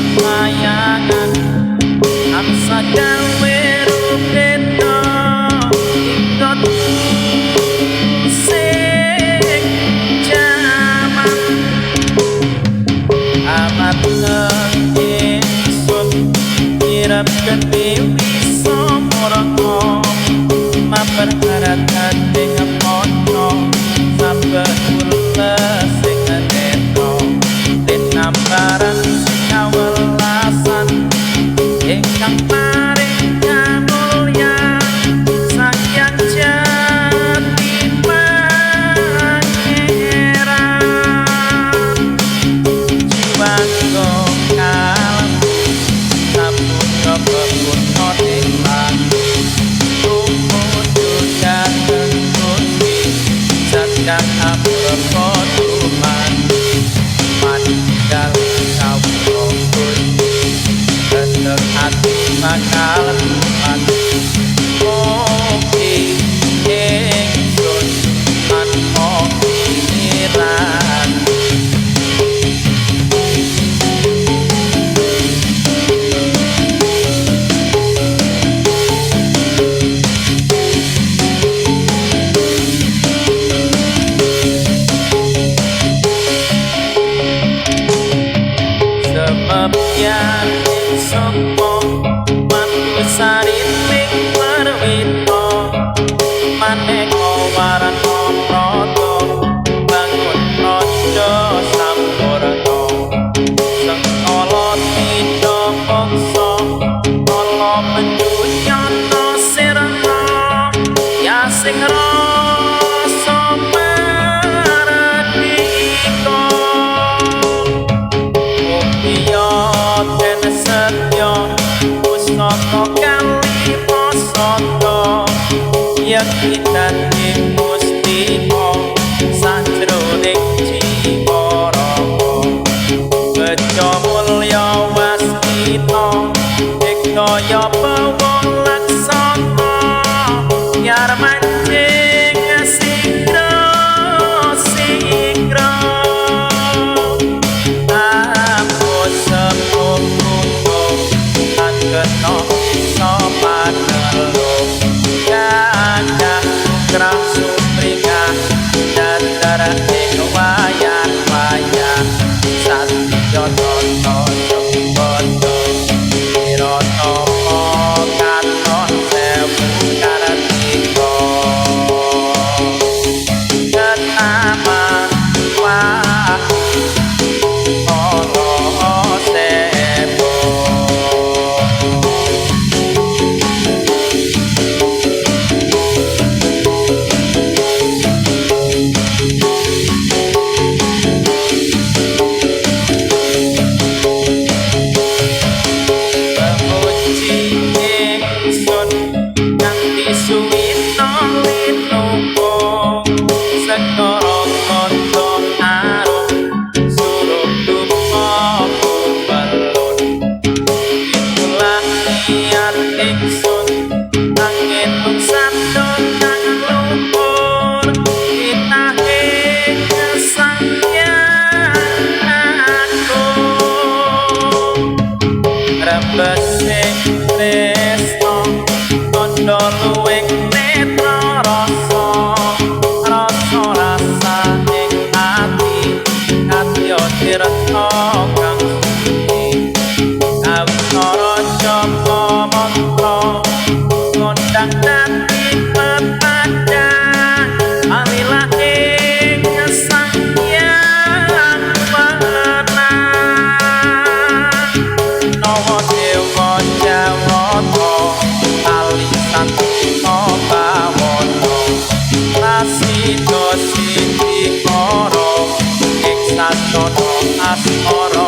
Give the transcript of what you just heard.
Gentayangan tansah gawe rupeta hingga sing jaman. Amat ingsun nyirep geni wisa murka, maperharat ing maca saben sing neta tinambaran kawelasan ingkang paring kamulyan Sang Hyang Jati Pangeran. Jiwangga kalebu saputra pepuna ing laku tumuju dhateng Gusti Zat kang amurka dumadi manunggal kawula Gusti tetep ati bakal dumadi mugi ingsun tanpa pikiran. Semepyan ing sukma mantu sarining perwita maneka warna prata bangun raja sampurna sengkala tidha moksa kala pendunyana sirna ya sing rasa mardika. Mugia den setya pusaka kalima sata yekti dadi mustika sajroning jiwa raga bejo mulya waskita dikdaya bawa laksana yar mancing sigra sigra. Aku sepuh tan kena bisa panelo gajah krah sumringah dadar ing wayah-wayah satya tata jembodo wiratama katon sewu kartika ketama wahyu kala sebo. Pemuji ingsun nganti suwita linupa segara kandha arum surup dupa pumelun. Itulah niat ingsun angintung sabda kang luhur titahe Sang Hyang Agung. Rembesing tresna tandha luwing netra rasa rasa rasa ing ati kadya tirta kang suci kawitara japa mantra ngundang dadi pepadang alilah ing Sang Hyang Wenang. Nawa dewa jawata alisan bawana prasida sidikara ing sasana asmara.